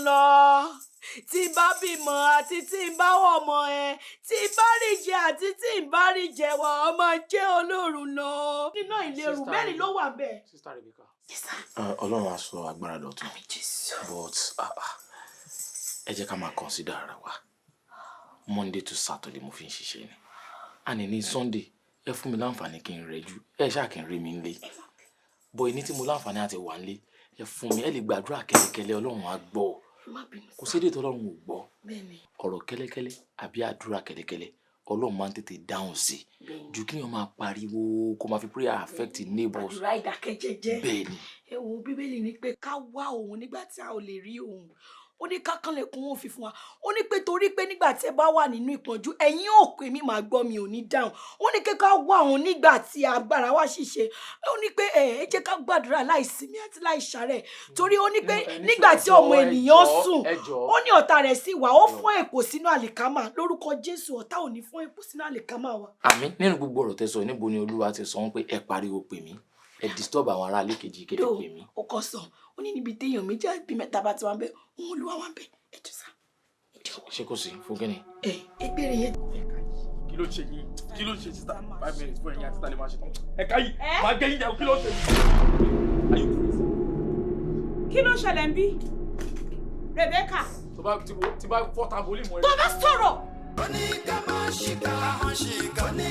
lọ. Tí n bá bímọ àti tí n bá wọ̀mọ ẹ, tí n bá rí jẹ àti tí n bá rí jẹ, wà á máa jẹ́ Ọlọ́run lọ. Nínú ìlérú mẹ́rin ló wà bẹ́ẹ̀. Sister Rebecca. Ọlọ́run á sọ agbára dọ̀tun, but ẹ jẹ́ ká máa consider ara wa. Monday to Saturday mo fi ń ṣiṣẹ́ ni, àní ní Sunday ẹ fún mi láǹfààní kí n rẹjú, ẹ ṣáà kí n rí mi nílé bọ̀. Ìní tí mo láǹfààní àti wà nílé, ẹ fún mi, ẹ lè gbàdúrà kẹ́lẹ́kẹ́lẹ́, Ọlọ́run á gbọ́. Kò sédè tó Ọlọ́run ò gbọ́. Ọ̀rọ̀ kẹ́lẹ́kẹ́lẹ́ àbí àdúrà kẹ́lẹ́kẹ́lẹ́, Ọlọ́run máa ń tètè dáhùn sí ju kí èèyàn máa pariwo kó máa fi prayer affect neighbors. Àdúrà ìdákẹ́jẹ́jẹ́. Bẹ́ẹ̀ ni. Ẹ wo, Bíbélì ní pé ká wá òun nígbà tí a ò lè rí òun. Ó ní ká kànlẹ̀kùn, òun fi fún wa. Ó ní pé torí pé nígbà tí ẹ bá wà nínú ìpọ́njú, ẹ̀yin ò pè mí, màá gbọ́, mi ò ní dáhùn. Ó ní pé ká wá òun nígbà tí agbára wa ṣìṣe. Ó ní pé ẹ jẹ́ ká gbàdúrà láìsinmi àti láìsàárẹ̀, torí ó ní pé nígbà tí ọmọ ènìyàn sùn, ó ní ọ̀tá rẹ̀ sì wà, ó fún èpò sínú àlìkámà. Lórúkọ Jésù, ọ̀tá ò ní fún èpò sínú àlìkámà wa. Àmín. Nínú gbogbo ọ̀rọ̀ tẹ́ sọ, níbo ni Olúwa ti sọ pé ẹ pariwo pè mí, ẹ disturb àwọn ará ilé kejì kéde pè mí? Ó kọ sọ, ó ní níbi téèyàn méjì àbí mẹ́ta bá ti wá ń bẹ, òun Olúwa wá ń bẹ. Ẹ jọ sá. Ṣé kò sí fún kínní? Ẹ ẹgbẹrẹ yẹn. Kí ló ṣe yín? Kí ló ṣe sister? 5 minutes fún ẹ̀yin àti tàlẹ́ máa ṣe tán. Ẹ̀ka yìí máa gé yín jẹ. Kí ló ṣe yín? Are you crazy? Kí ló ṣẹlẹ̀ ń bí, Rebecca? Tó bá tí bá fọ́ tambolí mọ́ ẹ. Tó bá sọ̀rọ̀. Ó ní ká má ṣìkà, má ṣìkà ní.